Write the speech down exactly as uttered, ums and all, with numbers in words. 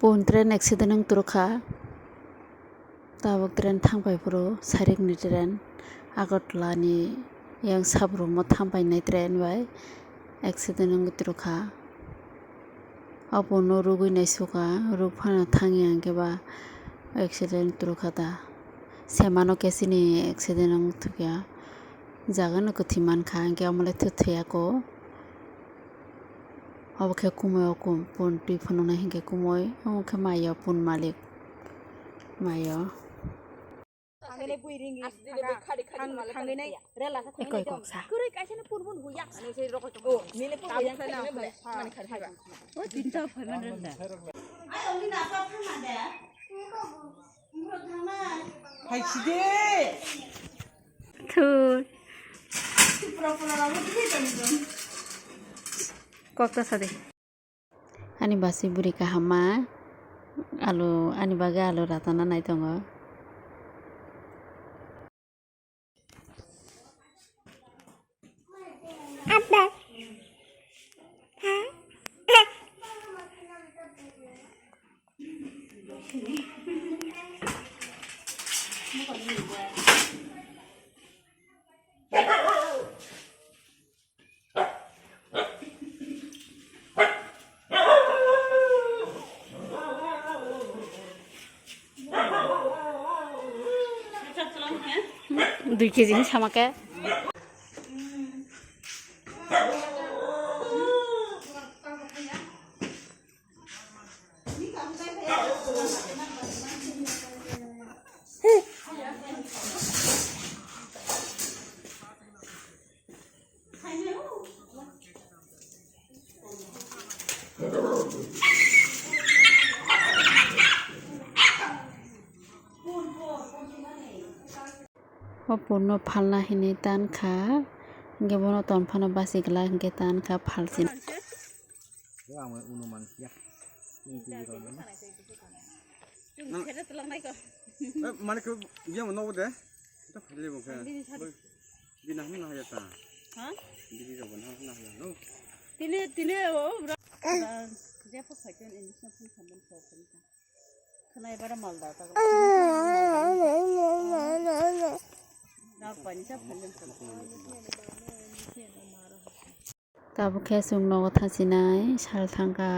Pun train accident wng turu kha. Tabuk train thang pai phuru, sairikni train, Agartala ni yang sabrum o thang painai train bai accident wngwi turu kha. O pun no rugwi naisukha, ruk phano thangya hwnkhe ba accident turu kha da. Semano khe chini accident wng thukya, jaga no kwthwi mankha, hwnkhe omo le thwi thwiya kho. Obo khe kumui o kum, pun twi phunuknai hinkhe kumui, omo khe mai o pun malik, mai o. Thangwi nai bui ring ring thangwi nai rela sa thangwi nai kok sa. Kwrwi kaisa ni pun pun huya. Ani sei rokoi tongo. Nini pun huya. O tinta phai man rwng da. Ai, oni na sa thang na de. Hai side. Thu. Kokta sadi. Ani basi bwrwi kaham ma. Alu, ani bagwi alu ratana nai tongo. Dui kg ni sama khe. O pun no phalna hinwi tan kha, hwnkhe bono ton phano basi glak hwnkhe tan kha phalsina. Ang uno mansiya. Nang- Eh, mane ke dia mau nobo de. Kita pilih bukan. Bini sari. Bina hana ya ta. Ha? Bini robo na hana ya no. Tini, tini, oh, bro. Dia pun kaitan ini semua pun sambil kau kan. Kena ibarat malda ta. Nak pani sa phalem. Tabuk khe chwng nogo thangsinai sal thangkha.